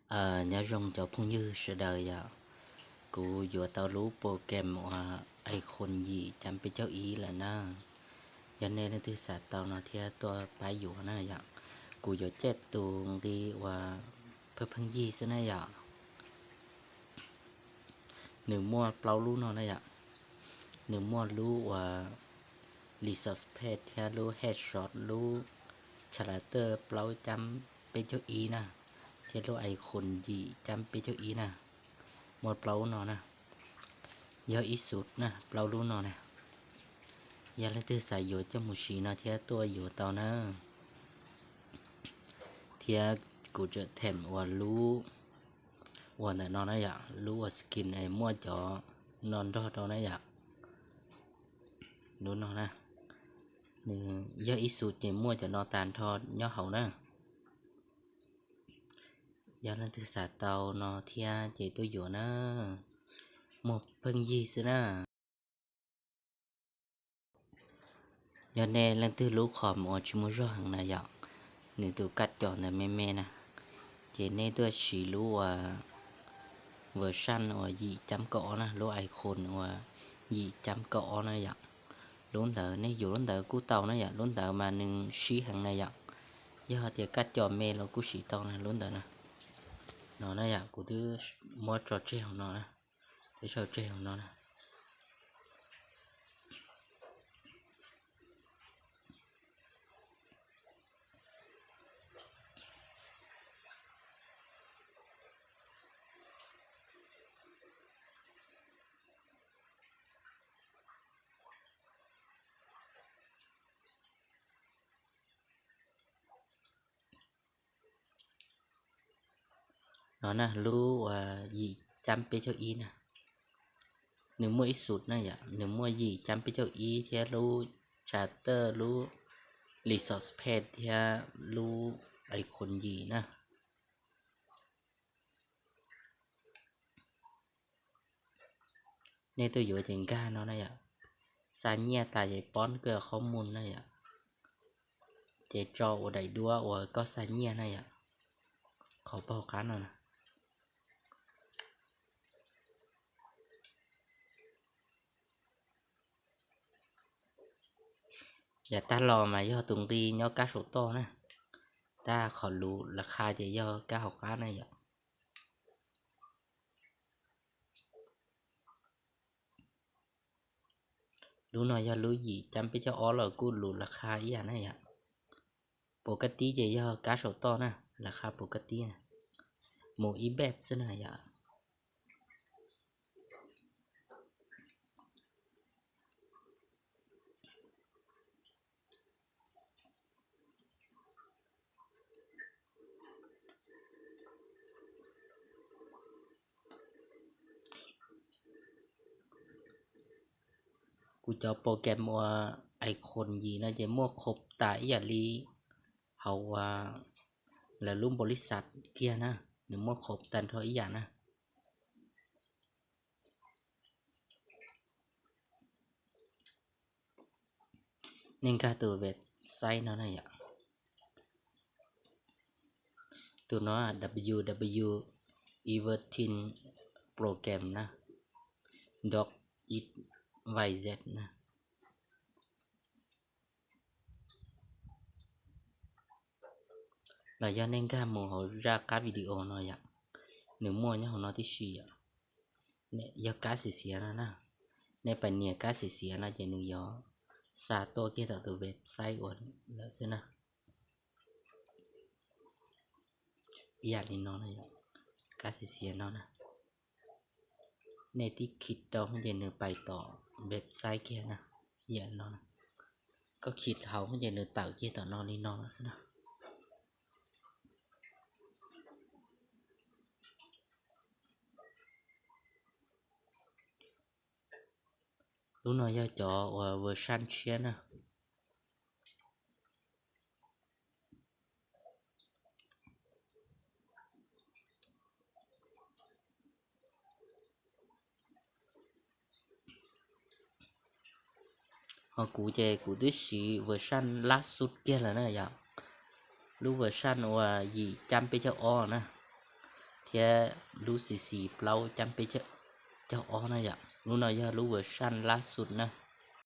Nyob zoo cov phooj ywg sawv daws yom, kuv yuav tau lub program uas iClone yim cam peb caug ib lawm na. Yog nej leej twg xav tau no thiab tuaj pab yuav na yom. Kuv yuav caij tus nqi uas pheej pheej yig xwb na yom. Nws muaj plaub lub no na yom. Nws muaj lub uas Resource Pad thiab lub Headshot, lub Character plaub cam peb caug ib na, thiab lub iClone yim cam peb caug ib na. Muaj plaub lub no na. Yog ib xus na, plaub lub no na. Yog leej twg xav yuav coj mus siv no thiab tuaj yuav tau na. Thiab kuv tseem them uas lub uas ntawm no na yom, lub uas skin es muaj cov no nrog rau na yom. Lub no na, nws yog ib xus ces muaj cov no tag nrho nyob hauv na. Yog leej twg xav tau no thiab ces tuaj yuav na, muaj pheej yig xwb na. Yog nej leej twg lub qhov uas tsis muaj zog heev na yom, nws tus kab cos ntawd me me na, ces nej tuaj siv lub uas version uas yim cam kaum ob na, lub iClone uas yim cam kaum ob na yom. Lub ntawd nej yuav lub ntawd kuj tau na yom, lub ntawd mas nws sib heev na yom. Yog hais tias kab cos me los kuj siv tau na lub ntawd na. No na yom, kuv twb muab tso tseg hauv no na, twb sau tseg hauv no na. No na, lub uas yim cam peb caug ib na, nws muaj ib xus na yom, nws muaj yim cam peb caug ib thiab lub Character, lub Resource Pad thiab lub iClone yim na. Nej tuaj yuav ces nkag no na yom, xa nyiaj tas ces poob koj qhob mus na yom, ces tso ua daim duab uas koj xa nyiaj na yom, qhov paug qab no na. Yav tag los mas yog tus nqi nyob kab saum toj na, tab qhov lus las qha ces yog kab hauv qab na yom. Lub no yog lub yim cam peb caug ob los kuj lus las qha ib yam na yom. Pus kab tib ces yog kab saum toj na, las qha pus kab tib na, mus ib npej xwb na yom. Kuv cov program uas iClone yim no ces muaj khoom tas ib yam li hauv lawv lub npaum li xav kiag na, nws muaj khoom tag nrho ib yam na. Nej nkag tus website no na yom. Tus no W W Everything Program na, dot X Y Z na. Los yog nej nkag mus hauv zaj qab video no yom, nws muaj nyob hauv no tib si yom. Yog kab xiav xiav no na, nej pais nias kab xiav xiav no ces nws yuav xa tuaj kiag tom tus website uas lawm xwb na. Ib yam li no, kab xiav xiav no na, nej tib khij rau ces nws pais tom website kiag na. Ib yam no, koj khij hauv ces nws tawm kiag tom no li no lawm xwb na. Lub no yog cov uas version tshiab na. Ho kuv ces kuv twb siv version lab xub kiag lawm na yom. Lub version uas yim cam peb caug ob na. thiab lub xis xis plaub cam peb caug ob na yom. Lub no yog lub version last xu na.